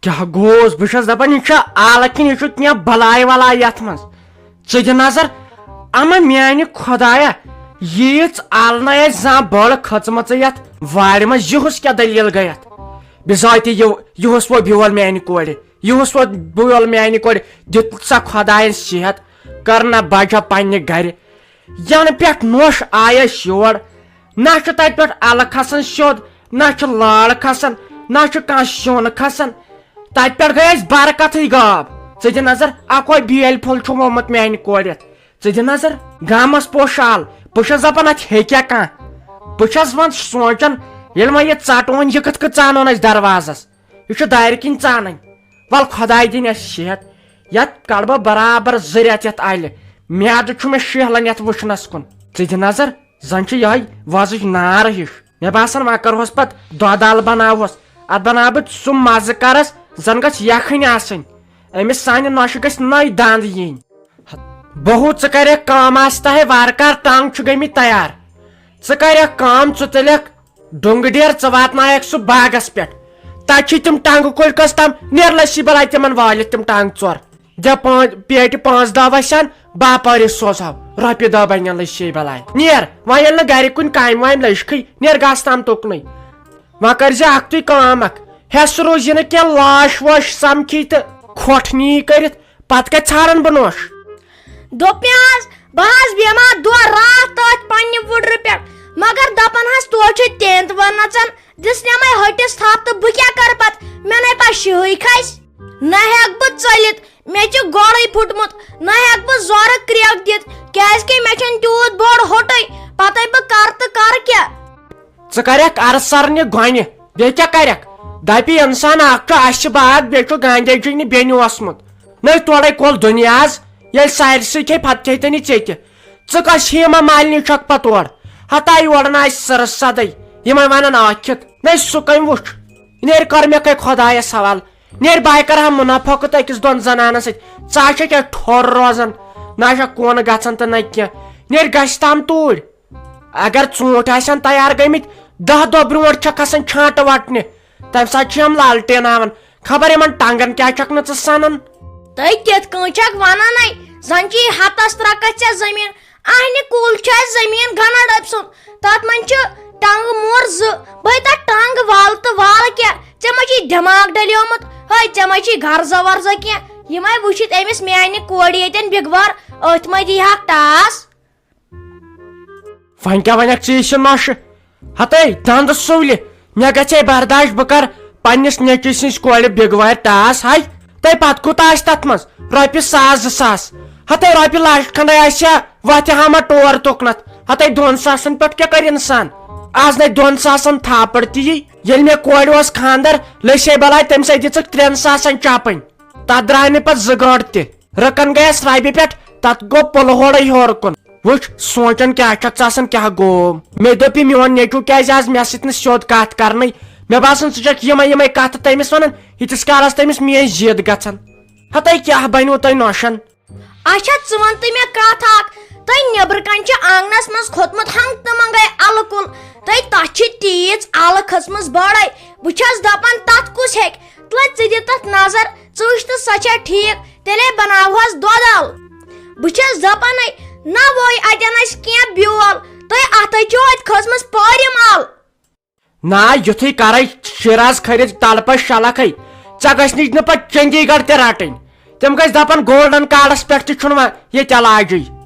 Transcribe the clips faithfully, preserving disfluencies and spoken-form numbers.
کیٛاہ گوس؟ بہٕ چھَس دَپان، یہِ چھا آلہٕ کِنہٕ یہِ چھُ کینٛہہ بَلاے وَلاے یَتھ منٛز؟ ژٕ دِ نظر، اما میٛانہِ خۄدایا، ییٖژ آلہٕ نَے اَسہِ زانٛہہ بٔڑ کھٔژمٕژٕے یَتھ وارِ منٛز۔ یِہُس کیٛاہ دٔلیٖل گٔے اَتھ؟ بِذاتِ یہِ-، یِہُس وۄنۍ بیول میٛانہِ کورِ، یِہُس وۄنۍ بیول میٛانہِ کورِ۔ دیُت سا خۄدایَن صحت، کٔر نہ بجا پنٛنہِ گَرِ۔ ینہٕ پٮ۪ٹھ نوٚش آیس یور، نہ چھُ تتہِ پٮ۪ٹھ الہٕ کھسان سیوٚد، نہ چھُ لال کھسان، نہ چھُ کانٛہہ سیُن کھسان۔ تتہِ پٮ۪ٹھ گٔے اَسہِ برکتٕے غٲب۔ ژٕ دِ نظر، اکوے بیلۍ پھوٚل چھُ ووٚمُت میانہِ کورِ یتھ۔ ژٕ دِ نظر، گامس پوشال۔ بہٕ چھَس دپان، اتہِ ہیٚکیٛاہ کانٛہہ؟ بہٕ چھَس وۄنۍ سونٛچان، ییٚلہِ وۄنۍ یہِ ژٹوُن، یہِ کِتھ کٔنۍ ژانُن اَسہِ دروازس؟ یہِ چھُ دارِ کِنۍ ژانٕنۍ۔ ول خۄداے دِنۍ اَسہِ صحت، یتھ کڑٕ بہٕ برابر زٕ رٮ۪تھ یتھ الہِ۔ میادٕ چھُ مےٚ شیہلان یتھ وٕچھنس کُن۔ ژٕ دِ نظر، زن چھِ یِہوٚے وۄزٕج نار ہِش۔ مےٚ باسان، وۄنۍ کرہوس پتہٕ دۄدٕ الہٕ بناوہوس۔ اتھ بناو بہٕ سُہ مزٕ کرس، زن گژھِ یکھٕنۍ آسٕنۍ۔ أمِس سانہِ نۄشہِ گژھِ نٔے دند یِنۍ۔ بہو، ژٕ کرکھ کٲم، آسہِ تۄہہِ وارٕ کار ٹنگ چھُ گٔمٕتۍ تیار۔ ژٕ کرکھ کٲم، ژٕ تُلکھ ڈوٚنگہٕ ڈیر، ژٕ واتناوکھ سُہ باغس پٮ۪ٹھ۔ تتہِ چھِ تِم ٹنگہٕ کُلۍ کٔژ تام، نیر لسی بلاے تِمن وٲلِتھ تِم ٹنگ ژور۔ دِ پانٛژھ، پیٹہِ پانٛژھ دہ وسن، باپارِ سوزہو، رۄپیہِ دہ بنن لسی بلاے۔ نیر، وۄنۍ ییٚلہِ نہٕ گرِ کُنہِ کامہِ وامہِ لٔجکھٕے، نیر گاسہٕ تام تُکنُے۔ وۄنۍ کٔرزِ اکھ تُے کٲم اکھ، ہٮ۪س روٗزِ نہٕ کینٛہہ، لاش واش سمکھی تہٕ کھۄٹھ نی کٔرِتھ۔ پتہٕ کتہِ ژھانڈن بہٕ نوٚش؟ دوٚپ مےٚ حظ، بہٕ حظ بیٚہمہٕ ہا دۄہ راتھ تٔتھۍ پننہِ وُڈرِ پٮ۪ٹھ، مگر دپان حظ توتہِ چھِ تینٛت وننژن، دِژ نٮ۪مے ۂٹِس تھپھ تہٕ بہٕ کیٛاہ کرٕ پتہٕ؟ مےٚ نے پتہٕ شِہٕے کھسہِ۔ نہ ہٮ۪کہٕ بہٕ ژٔلِتھ، مےٚ چھُ گۄڈٕے پھُٹمُت، نہ ہٮ۪کہٕ بہٕ زورٕ کرٛیک دِتھ، کیٛازِ کہِ مےٚ چھُنہٕ تیوٗت بوٚڑ ہوٚٹُے، پتے بہٕ کرٕ تہٕ کرٕ کیٛاہ؟ ژٕ کرکھ عرض سرنہِ گۄنہِ، بیٚیہِ کیٛاہ کرکھ؟ دپہِ انسان اکھ چھُ، اسہِ چھِ باغ، بیٚیہِ چھُ گاندھی جی نہِ بیٚنہِ اوسمُت۔ نٔے تورے کۄل دُنیاہس، ییٚلہِ سارسٕے کھے، پتہٕ کھے تٔنی ژےٚ تہِ۔ ژٕ کۄس ہیما مالنی چھکھ پتہٕ اورٕ؟ ہتا یورٕ نہ آسہِ سرس سدے، یِمے ونان ٲکھِتھ۔ نٔے سُہ کٔمۍ وُچھ؟ نیرِ کر مےٚ کھے خۄدایس حوالہٕ، نیرِ بہٕ کرٕ ہا منافقت أکِس دۄن زنانن سۭتۍ۔ ژٕ ہا چھکھ کیٛاہ ٹھوٚر روزان، نہ چھکھ کونہٕ گژھان تہٕ نہ کینٛہہ۔ نیرِ گژھِ تام توٗرۍ۔ اگر ژوٗنٛٹھۍ آسن تیار گٔمٕتۍ، دہ دۄہ برونٛٹھ چھکھ آسان چھانٹہٕ وٹنہِ، تمہِ ساتہٕ چھِ یِم لالٹین ہاوان، خبر یِمن ٹنگن کیٛاہ چھکھ نہٕ ژٕ سنان۔ تُہۍ کِتھ کٔنۍ چھکھ ونان ہے؟ زن چھِ یہِ ہتس ترکس ژےٚ زٔمیٖن، اہنہِ کُل چھُ اَسہِ زٔمیٖن گنڈ أمۍ سُنٛد، تتھ منٛز چھِ ٹنگہٕ مور زٕ، بہٕ ہے تتھ ٹنگ والہٕ تہٕ والہٕ کیٛاہ؟ ژےٚ ما چھُے دٮ۪ماغ ڈلیومُت؟ ہے، ژےٚ ما چھُے غرضہ ورضہ کینٛہہ؟ یِمے وٕچھِتھ أمِس میانہِ کورِ ییٚتٮ۪ن بِگوار، أتھۍ منٛز دی ہاکھ ٹاس۔ وۄنۍ کیٛاہ ونکھ ژٕ یہِ نۄشہِ؟ ہتے دند سُولہِ، مےٚ گژھِ ہے برداش، بہٕ کر پننِس نیٚچوۍ سٕنٛزِ کورِ بِگوارِ ٹاس۔ ہاے، تۄہہِ پتہٕ کوٗتاہ آسہِ تتھ منٛز؟ رۄپیہِ ساس زٕ ساس۔ ہتے رۄپیہِ لچھ کھنڈے آسہِ ہا، وتھِ ہا ما ٹور تُکنتھ؟ ہتے دۄن ساسن پٮ۪ٹھ کیٛاہ کرِ انسان؟ از نے دۄن ساسن تھاپڑ تہِ یی۔ ییٚلہِ مےٚ کورِ اوس خانٛدر، لٔسے بلاے تٔمۍ سٕے دِژٕکھ ترٛٮ۪ن ساسن چاپٕنۍ۔ تتھ درٛاے نہٕ پتہٕ زٕ گٲنٛٹہٕ تہِ۔ رٕکن گٔیس ربہِ پٮ۪ٹھ، تتھ گوٚو پُلہٕ ہورے ہیوٚر کُن۔ وٕچھ، سونٛچان کیٛاہ چھکھ ژٕ آسان، کیٛاہ گوٚو؟ مےٚ دوٚپ، یہِ میون نیٚچو کیٛازِ آز مےٚ سۭتۍ نہٕ سیوٚد کتھ کرنٕے؟ مےٚ باسان، ژٕ چھکھ یِمے یِمے کتھٕ تٔمِس ونان، ییٖتِس کالس تٔمِس میٲنۍ ضد گژھن۔ ہتے کیٛاہ بنیو تۄہہِ نۄشن؟ اچھا، ژٕ وَن تہٕ مےٚ کَتھ اَکھ۔ تۄہہِ نیٚبرٕ کَنہِ چھِ آنٛگنَس منٛز کھوٚتمُت ہنٛگ تہٕ منٛگَے اَلہٕ کُل۔ تۄہہِ تَتھ چھِ تیٖژ اَلہٕ کھٔژمٕژ بٔڑَے۔ بہٕ چھَس دَپان، تَتھ کُس ہیٚکہِ؟ تُلہ، ژٕ دِ تَتھ نظر، ژٕ وٕچھ تہٕ سۄ چھےٚ ٹھیٖک، تیٚلے بَناوہوس دۄد اَلہٕ۔ بہٕ چھَس دَپانَے، نہ ووے اَتٮ۪ن اَسہِ کینٛہہ بیول، تۄہہِ اَتھَے چھو اَتہِ کھٔژمٕژ پٲرِم اَلہٕ۔ نا، یُتھُے کرے شیراز خٲرج تلہٕ پتہٕ شلکھے، ژےٚ گژھِ نہٕ پتہٕ چندی گڑھ تہِ رٹٕنۍ۔ تِم گژھِ دپن گولڈن کارڈس پٮ۪ٹھ تہِ چھُنہٕ وۄنۍ ییٚتہِ علاجٕے۔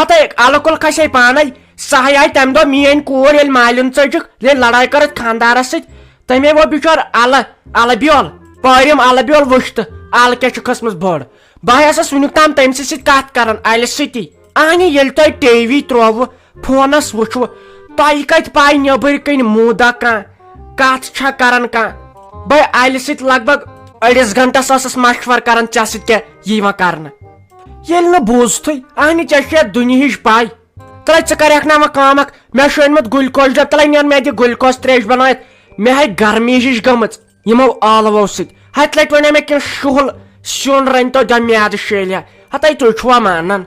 ہتے الہٕ کُل کھسے پانے، سہے آیہِ تمہِ دۄہ میٲنۍ کوٗر ییٚلہِ مالِن ژٔجِکھ، ییٚلہِ لڑٲے کٔرٕکھ خاندارس سۭتۍ، تٔمۍ ووٚن بِچور الہٕ، الہٕ بیول، پٲرِم الہٕ بیول وٕچھ تہٕ الہٕ کیٛاہ چھِ کھٔژمٕژ بٔڑ۔ بہٕ ہے ٲسٕس وٕنیُک تام تٔمۍ سٕے سۭتۍ کتھ کران الہِ سۭتی۔ اہنہِ ییٚلہِ تۄہہِ ٹی وی ترووٕ، فونس وٕچھوٕ، تۄہہِ کتہِ پاے نیٚبٕرۍ کِنۍ موٗدا کانٛہہ، کتھ چھا کران کانٛہہ؟ بہٕ الہِ سۭتۍ لگ بگ أڑِس گنٹس ٲسٕس مشور کران، ژےٚ سۭتۍ کیٛاہ یی وۄنۍ کرنہٕ؟ ییٚلہِ نہٕ بوٗزتھٕے، اہنہِ ژےٚ چھےٚ دُنیہٕچ پاے۔ تلے ژٕ کرکھ نا وۄنۍ کٲم اکھ، مےٚ چھُ أنمُت گلوکوز ڈبہٕ، تلے نیر مےٚ دِ گلوکوز تریش بنٲیِتھ، مےٚ ہے گرمی ہِش گٔمٕژ۔ یِمو ٲلوو سۭتۍ۔ ہتہِ لٹہِ ونے مےٚ کینٛہہ شُہل سیُن رٔنۍ تو، دِ میادٕ شیلہِ ہا۔ ہتے تُہۍ چھُوا مانان؟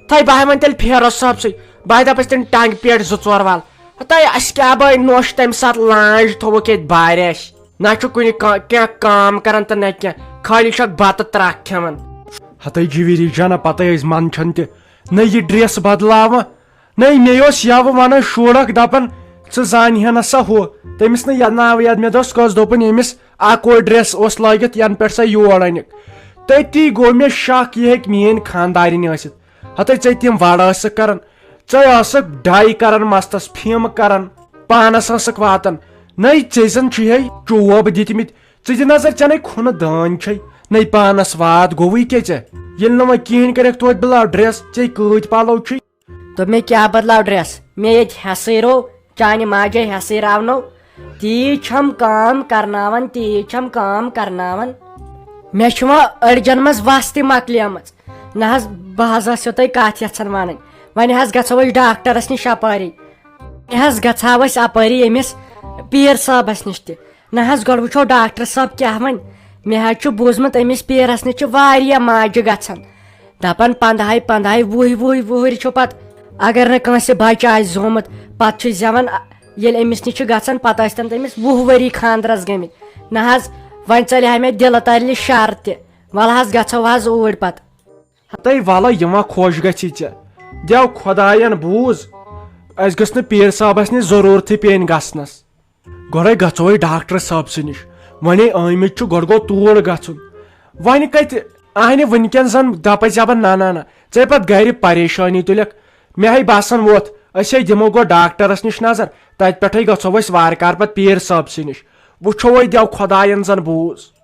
تھے بہٕ ہا وۄنۍ تیٚلہِ فیروز صٲبسٕے۔ بہٕ ہا دپس تیٚلہِ ٹنٛگہِ پیٹہِ زٕ ژور وال۔ ہتے اسہِ کیٛاہ بٲے نوٚش تمہِ ساتہٕ لانٛج تھوٚوُکھ ییٚتہِ بارِ اسہِ۔ نہ چھُ کُنہِ کا-، کینٛہہ کٲم کران تہٕ نہ کینٛہہ، خٲلی چھُ اکھ بتہٕ ترکھ کھٮ۪وان۔ ہتے جویری جانہ، پتے ٲسۍ منٛدچھان تہِ، نہ یہِ ڈریس بدلاوان، نہ مےٚ اوس یوٕ ونان شُر اکھ دپان، ژٕ زانہِ ہا نہ سا ہُہ، تٔمِس نہٕ یاد ناو یاد، مےٚ دوٚپُس کۄس، دوٚپُن ییٚمِس اکوے ڈریس اوس لٲگِتھ ینہٕ پٮ۪ٹھ سۄ یور انکھ۔ تٔتی گوٚو مےٚ شک، یہِ ہیٚکہِ میٲنۍ خاندارِنۍ ٲسِتھ۔ ہتے ژےٚ تِم وڑ ٲسکھ کران، ژے ٲسکھ ڈاے کران مستس، فیم کران، پانس ٲسکھ واتان۔ نٔے ژےٚ زن چھُے ہے چوب دِتمٕتۍ۔ ژٕ دِ نظر، ژےٚ نے کھُنہٕ دٲنۍ چھے، نٔے پانس وات گوٚوٕے کیٛاہ ژےٚ؟ ییٚلہِ نہٕ وۄنۍ کِہیٖنۍ کٔرِکھ توتہِ بدلاو ڈریس، ژےٚ کۭتۍ پلو چھُے؟ دوٚپ مےٚ، کیٛاہ بدلاو ڈریس؟ مےٚ ییٚتہِ ہٮ۪سٕے رو، چانہِ ماجے ہٮ۪سٕے راونو۔ تیٖژ چھم کٲم کرناوان، تیٖژ چھم کٲم کرناوان۔ مےٚ چھِ وۄنۍ أڈجن منٛز وس تہِ مۄکلیمٕژ۔ نہ حظ، بہٕ حظ ٲسو تۄہہِ کتھ یژھان ونٕنۍ۔ وۄنۍ حظ گژھو أسۍ ڈاکٹرس نِش اپٲری۔ وۄنۍ حظ گژھو أسۍ اپٲری أمِس پیٖر صٲبس نِش تہِ۔ نہ حظ، گۄڈٕ وٕچھو ڈاکٹر صٲب کیٛاہ وَنہِ۔ مےٚ حظ چھُ بوٗزمُت أمِس پیٖرس نِش چھِ واریاہ ماجہِ گژھان۔ دپان پنٛدہاے پنٛدہاے، وُہہِ وُہہِ وُہٕرۍ چھُ پتہٕ، اگر نہٕ کٲنٛسہِ بچہِ آسہِ زومُت، پتہٕ چھُ زٮ۪وان، ییٚلہِ أمِس نِش چھِ گژھان، پتہٕ ٲسۍ تن تٔمِس وُہ ؤری خانٛدرس گٔمٕتۍ۔ نہ حظ، وۄنۍ ژلہِ ہا مےٚ دِلہٕ ترلہِ شر تہِ۔ ولہٕ حظ گژھو حظ اوٗرۍ پتہٕ۔ ہتے ولہٕ یہِ ما خۄش گژھی ژےٚ؟ دیو خۄداین بوٗز، اسہِ گٔژھ نہٕ پیٖر صٲبس نِش ضروٗرتھٕے پیٚنۍ گژھنس۔ گۄڈے گژھو أسۍ ڈاکٹر صٲب سٕنٛدِ نِش۔ وۄنۍ آمٕتۍ چھِ، گۄڈٕ گوٚو توٗر گژھُن۔ وۄنۍ کتہِ اہنہِ وٕنکیٚن زن دپے زبن، نہ نہ نہ، ژے پتہٕ گرِ پریشٲنی تُلکھ۔ مےٚ ہے باسان ووت، أسۍ ہے دِمو گۄڈٕ ڈاکٹرس نِش نظر، تتہِ پٮ۪ٹھے گژھو أسۍ وارٕ کارٕ پتہٕ پیٖر صٲب سٕنٛدِ نِش۔ وٕچھو ہے، دیو خۄداین زن بوٗز۔